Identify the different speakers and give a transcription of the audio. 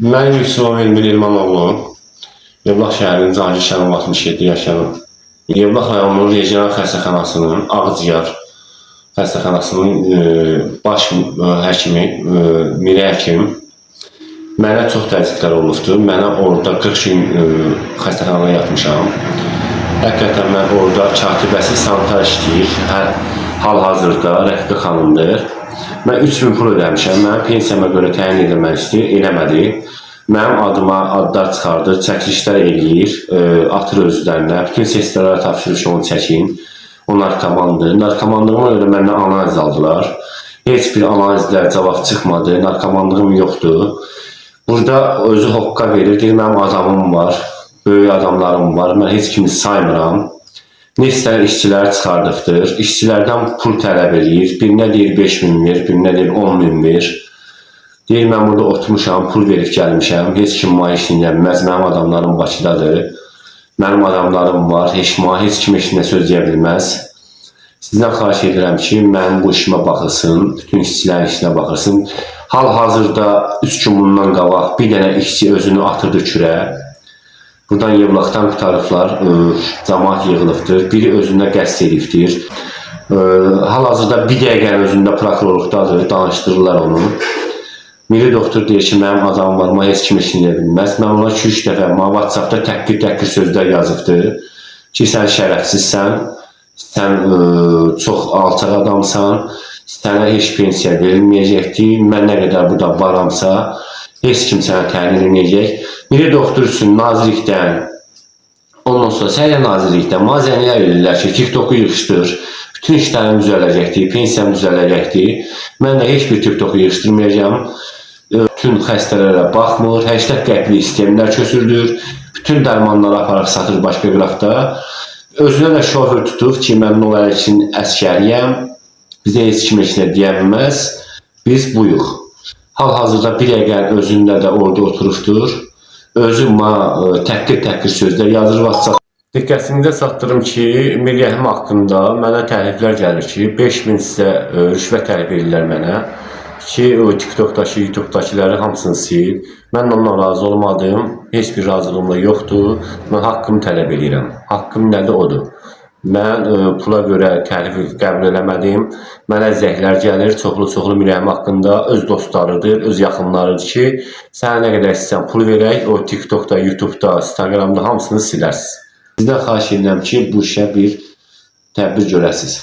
Speaker 1: Mən Yusuf Elmir Elmanoğlu, Yevlax şəhərinin Cahangir Şəhnov 67 yaşayan Yevlax rayonunun regional xəstəxanasının ağciyər xəstəxanasının baş həkimi, Miri həkim mənə çox təzyiqlər olubdur. Mənə orada 40 gün xəstəxanada yatmışam. Həqiqətən mən orada katibəsi sanitar işləyir. Hal-hazırda Rəfiqə xanımdır. Mən 3000 pul ödəmişəm. Mənim pensiyama görə təyin edilmək istəyir, eləmədi. Mənim adıma adlar çıxardır, çəkilişlər eləyir, atır özlərinə. Bütün seslərə tapşırır ki, onu çəkin. O narkomandır. Narkomanlığıma görə məndən analiz aldılar. Heç bir analizdə cavab çıxmadı. Narkomanlığım yoxdur. Burada özü hoqqa verir, deyir mənim adamım var, böyük adamlarım var, mən heç kimi saymıram. Neçə işçilər çıxardıbdır. İşçilərdən pul tələb eləyir. Birinə deyir 5000 ver, birinə deyir 10 min ver. Deyir mən burada oturmuşam, pul verib gəlmişəm. Heç kim mənə heç nə bilməz. Mənim adamlarım Bakıdadır. Mənim adamlarım var. Heç mənə heç kim heç nə söz deyə bilməz. Sizdən xahiş edirəm ki, mənim bu işimə baxılsın, bütün işçilərin işinə baxılsın. Hal-hazırda 3 gün bundan qabaq bir dənə işçi özünü atırdı kürə. Buradan Yevlaxdan qurtarıblar, cəmaət yığılıbdır. Biri özünə qəsd edibdir. Hal-hazırda bir dəqiqənin özündə prokurorluqdadır, danışdırırlar onu. Milli doktor deyir ki, mənim adamım var, mənə heç kim heç nə deyə bilməz. Mən ona 2-3 dəfə mənə WhatsApp-da təhqir-təhqir sözlər yazıbdır ki, sən şərəfsizsən, sən çox alçaq adamsan, sənə heç pensiya verilməyəcəkdir. Mən nə qədər burada varamsa, heç kim sənə təyin edilməyəcək. Milli doktor üçün nazirlikdən, ondan sonra Səhiyyə Nazirlikdən mazənlər edirlər ki, TikToku yığışdır, bütün işlərim düzələcəkdir, pensiyam düzələcəkdir. Mən də heç bir TikToku yığışdırmayacağam. Bütün xəstələrə baxmır, 80 qəpiklik sistemlər köçürdür. Bütün dərmanları aparıb satır başqa qıraqda. Özünə də şofer tutub ki, mən 052-nin əskəriyəm. Bizə heç kim heç nə deyə bilməz. Biz buyuq. Hal-hazırda bir dəqiqənin özündə də orada oturubdur. Özü mənə təhqir-təhqir sözlər yazır WhatsApp. Diqqətinizə çatdırım ki, Miryəhim haqqında mənə təkliflər gəlir ki, 5000 sizə rüşvət təklif edirlər mənə ki, o TikTokdakı, YouTube'dakıları hamısını sil. Mən ondan razı olmadım. Heç bir razılığım da yoxdur. Mən haqqımı tələb edirəm. Haqqım nədir odur. Mən pula görə təklif qəbul eləmədim. Mənə zənglər gəlir, çoxlu-çoxlu Miryəhim haqqında öz dostlarıdır, öz yaxınlarıdır ki, sənə nə qədər istəsən pul verək, o TikTokda, YouTube'da, Instagramda hamısını silərsiz. Sizdən xahiş edirəm ki, bu işə bir tədbir görəsiniz.